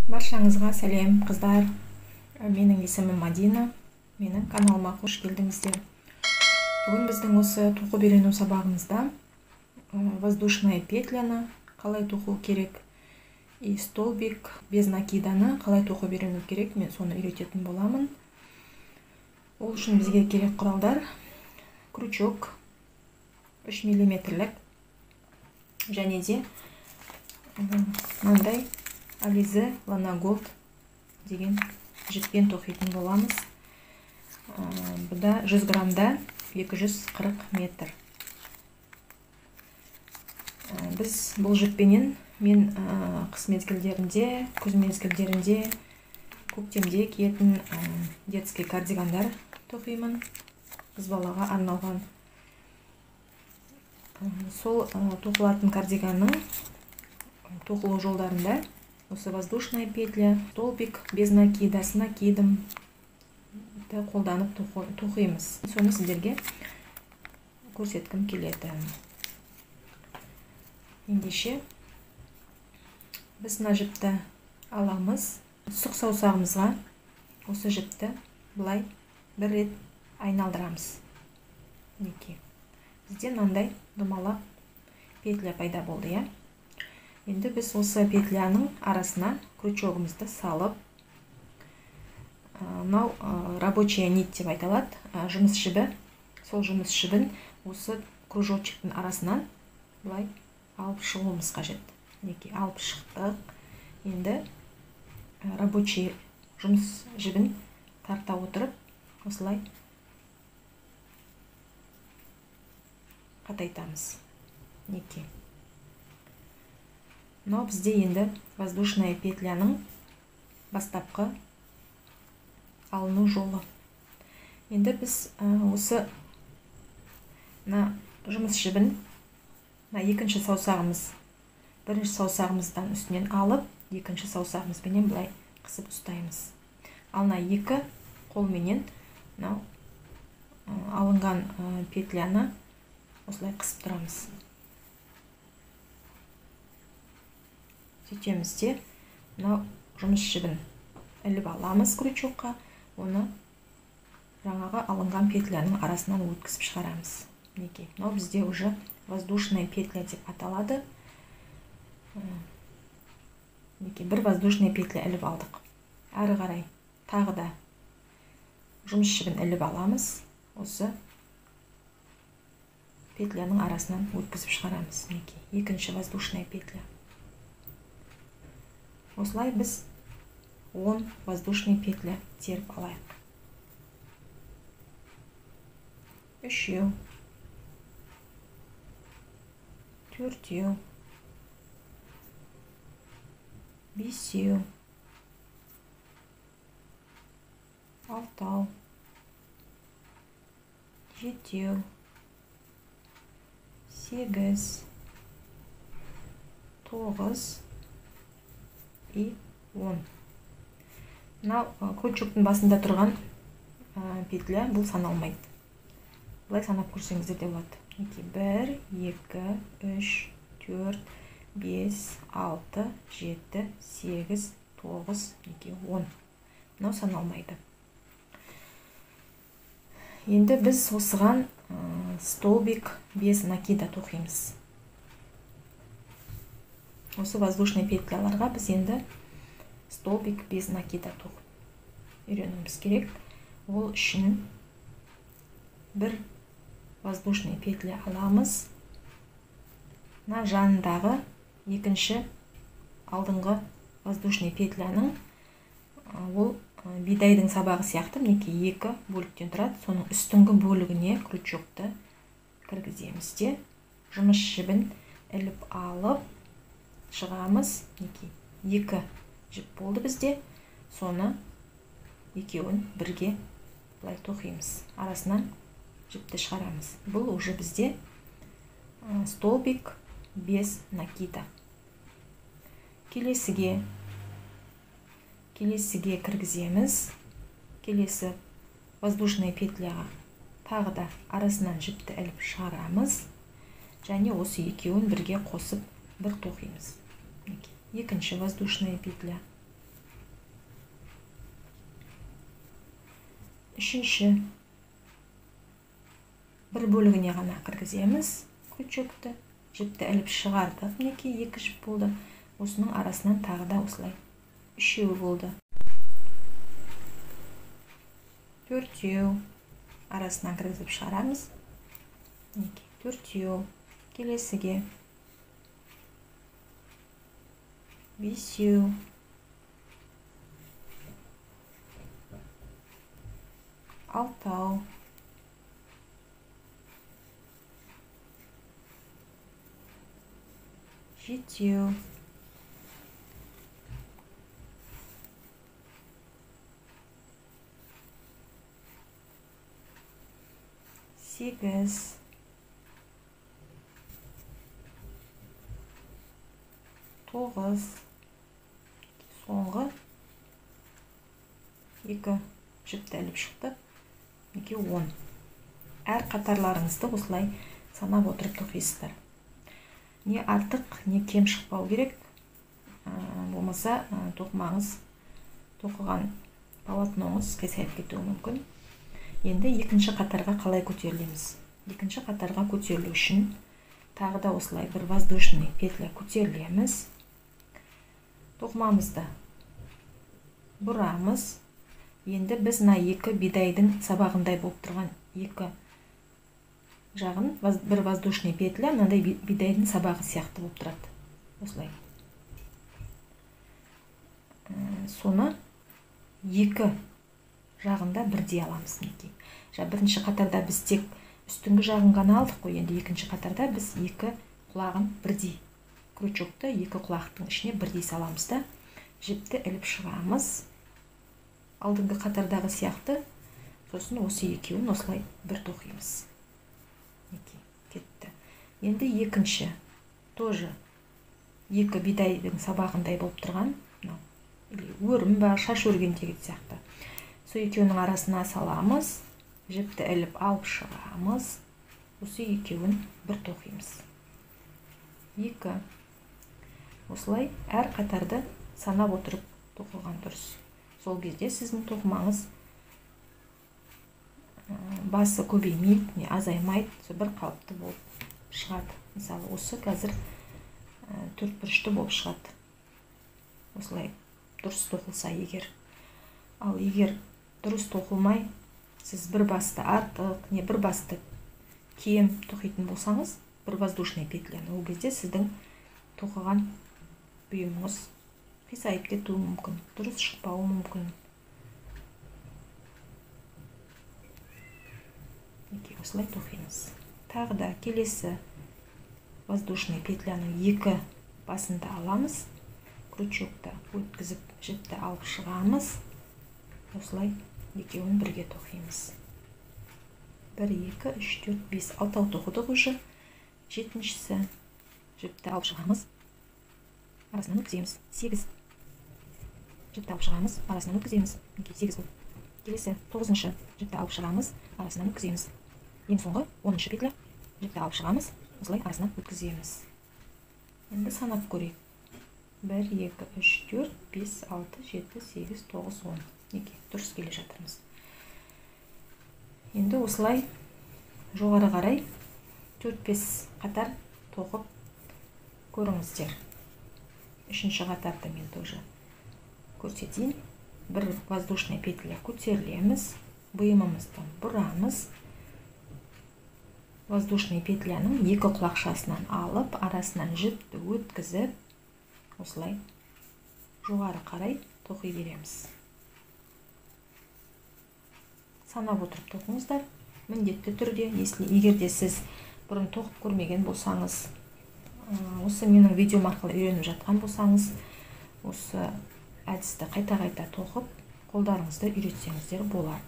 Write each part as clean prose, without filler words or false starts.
Баршаңызға сәлем, қыздар. Менің есімім Мадина. Менің каналыма қош келдіңіздер. Бүгін біздің осы тоқып үйрену сабағымызда воздушная петляны қалай тоқу керек и столбик без накиданы қалай тоқып үйрену керек, мен соны үйрететін боламын. Ол үшін бізге керек құралдар: крючок 3 миллиметрлік және де мынандай Alize Lana Gold деген жіппен тоқитын боламыз. Бұда 100 граммда 240 метр. Біз бұл жіппенен мен қыс мезгілдерінде, күз мезгілдерінде, көктемде киетін детский кардигандар тоқимын. Қыз балаға арналған. Сол тоқылатын кардиганның тоқылу жолдарында осы воздушная петля, столбик без накида, с накидом қолданып тоқимыз. Соны сіздерге көрсеткім келеді. Ендеше біз мына жіпті аламыз. Сұқ саусағымызға осы жіпті былай бір рет айналдырамыз. Мінекей, бізде мынандай домалақ петля пайда болды, иә? Енді біз осы петляның арасына крючогымызды салып, мынау рабочая нить деп айталады, жұмыс жібі. Сол жұмыс жібін осы кружочектің арасынан былай алып шығуымыз қажет. Мінекей, алып шықтық. Енді рабочий жұмыс жібін тарта отырып, осылай қатайтамыз. Мінекей. Мынау бізде енді воздушная петляның бастапқы алыну жолы. Енді біз осы мына жұмыс жібін мына екінші саусағымыз, бірінші саусағымыздан үстінен алып, екінші саусағымызбенен былай қысып ұстаймыз. Ал мына екі қолменен мынау алынған петляны осылай қысып тұрамыз. Сөйтеміз де мынау жұмыс жібін іліп аламыз крючокқа, оны жаңағы алынған петляның арасынан өткізіп шығарамыз. Мінекей, мынау бізде уже воздушная петля деп аталады. Мінекей, бір воздушная петля іліп алдық. Әрі қарай тағы да жұмыс жібін іліп аламыз, осы петляның арасынан өткізіп шығарамыз. Мінекей, екінші воздушная петля. Осылай біз 10 воздушный петля теріп алайық. Үшеу, төртеу, бесеу, алтау, жетеу, сегіз, тоғыз и 10. Мынау крючоктың басында тұрған петля, бұл саналмайды. Былай санап көрсеңіздер де болады. Мінекей, 1, 2, 3, 4, 5, 6, 7, 8, 9, мінекей 10. Мынау саналмайды. Енді біз осыған столбик без накида тоқимыз. Осы воздушный петляларға біз енді столбик без накида тоқып үйренуіміз керек. Ол үшін бір воздушный петля аламыз. Мына жанындағы екінші алдыңғы воздушный петляның, ол бидайдың сабағы сияқты, мінекей екі бөліктен тұрады. Соның үстіңгі бөлігіне крючокты кіргіземіз де жұмыс жібін іліп алып шығамыз. Мінекей, екі жіп болды бізде. Соны екеуін бірге былай тоқимыз, арасынан жіпті шығарамыз. Бұл уже бізде столбик без накида. Келесіге кіргіземіз. Келесі воздушный петляға тағы да арасынан жіпті іліп шығарамыз және осы екеуін бірге қосып бір тоқимыз. Екінші воздушная петля. Үшінші бір бөлігіне ғана кіргіземіз крючокты. Жіпті іліп шығардық. Мінекей 2 жіп болды. Осының арасынан тағы да осылай 3 болды. 4 арасынан кіргізіп шығарамыз. Мінекей 4. Келесіге 5. 6. 7. 8. 9. Соңғы 2 жіпті іліп шықтық. Мінекей 10. Әр қатарларыңызды осылай санап отырып тоқисыздар. Не артық, не кем шықпау керек. Болмаса тоқымаңыз, тоқыған полотноңыз қисайып кетуі мүмкін. Енді екінші қатарға қалай көтерілеміз? Екінші қатарға көтерілу үшін тағы да осылай бір воздушный петля көтерілеміз. Тоқымамызды бұрамыз. Енді біз мына екі бидайдың сабағындай болып тұрған екі жағын бір воздушный петля мынандай бидайдың сабағы сияқты болып тұрады. Осылай. Соны екі жағында бірдей аламыз мінекей. Бірінші қатарда біз тек үстіңгі жағын ғана алдық қой, енді екінші қатарда біз екі құлағын бірдей, крючокты екі құлақтың ішіне бірдей саламыз да жіпті іліп шығамыз. Алдыңғы қатардағы сияқты, сосын осы екеуін осылай бір тоқимыз. Мінекей, кетті. Енді екінші тоже екі бидайдың сабағындай болып тұрған, мынау или өрім ба, шаш өргендегі сияқты. Сол екеуінің арасына саламыз, жіпті іліп алып шығамыз, осы екеуін бір тоқимыз. 2. Осылай әр қатарды санап отырып тоқыған дұрыс. Сол кезде сіздің тоқымаңыз басы көбеймейді, не азаймайды, сол бір қалыпты болып шығады. Мысалы, осы қазір төрт бұрышты болып шығады. Осылай дұрыс тоқылса егер. Ал егер дұрыс тоқылмай, сіз бір басты артық, не бір басты кем тоқитын болсаңыз, бір воздушный петляны, ол кезде сіздің тоқыған бұйымыңыз қисайып кетуі мүмкін, дұрыс шықпауы мүмкін. Мінекей, осылай тоқимыз. Тағы да келесі воздушный петляның екі басында аламыз, крючокты өткізіп жіпті алып шығамыз. Осылай екеуін бірге тоқимыз. 1, 2, 3, 4, 5, 6 тоқыдық уже. 7-шісі жіпті алып шығамыз, арасынан өткіземіз. 8 жіпті алып шығамыз, арасынан өткіземіз. Мінекей 8 болды. Келесі 9-шы жіпті алып шығамыз, арасынан өткіземіз. Ең соңғы 10-шы петля жіпті алып шығамыз, осылай арасынан өткіземіз. Енді санап көрейік. 1, 2, 3, 4, 5, 6, 7, 8, 9, 10. Мінекей, дұрыс келе жатырмыз. Енді осылай жоғары қарай 4-5 қатар тоқып көріңіздер. Үшінші қатарды мен тоже көрсетейін. Бір воздушный петля көтерілеміз, бұйымымызды бұрамыз. Воздушный петляның екі құлақшасынан алып, арасынан жіпті өткізіп, осылай жоғары қарай тоқи береміз. Санап отырып тоқыңыздар. Міндетті түрде, егер де сіз бұрын тоқып көрмеген болсаңыз, осы менің видеом арқылы үйреніп жатқан болсаңыз, осы әдісті қайта-қайта тоқып, қолдарыңызды үйретсеңіздер болады.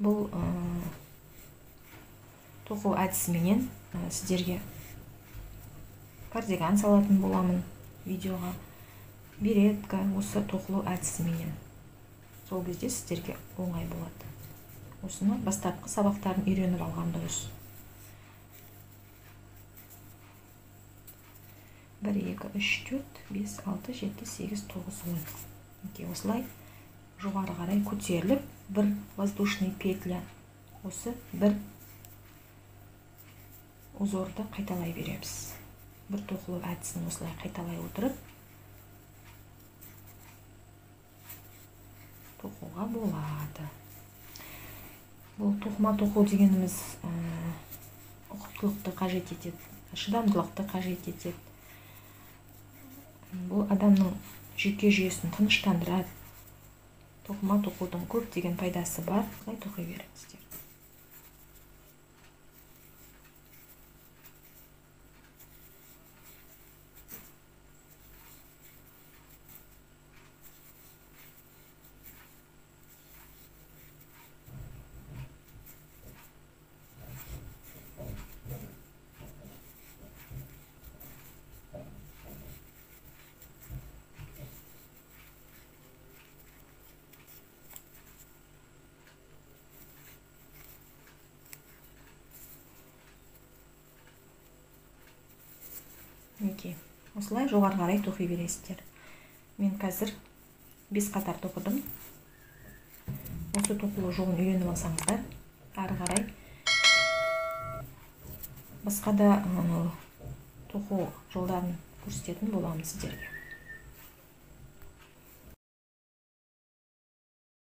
Бұл тоқу әдісіменен сіздерге кардиган салатын боламын видеоға, беретка, осы тоқылу әдісіменен. Сол кезде сіздерге оңай болады. Осыны бастапқы сабақтарын үйреніп алған дұрыс. 1, 2, 3, 4, 5, 6, 7, 8, 9, 10. Мінекей, осылай Жоғары қарай көтеріліп, бір воздушный петля, осы бір узорды қайталай береміз. Бір тоқылу әдісін осылай қайталай отырып тоқуға болады. Бұл тоқыма тоқу дегеніміз ұқыптылықты қажет етеді, шыдамдылықты қажет етеді. Бұл адамның жүйке жүйесін тыныштандырады. Тоқыма тоқудың көптеген пайдасы бар. Осылай тоқи беріңіздер. Мінекей, осылай жоғары қарай тоқи бересіздер. Мен қазір 5 қатар тоқыдым. Осы тоқылу жолын үйреніп алсаңыздар, ары қарай басқа да тоқу жолдарын көрсететін боламын сіздерге.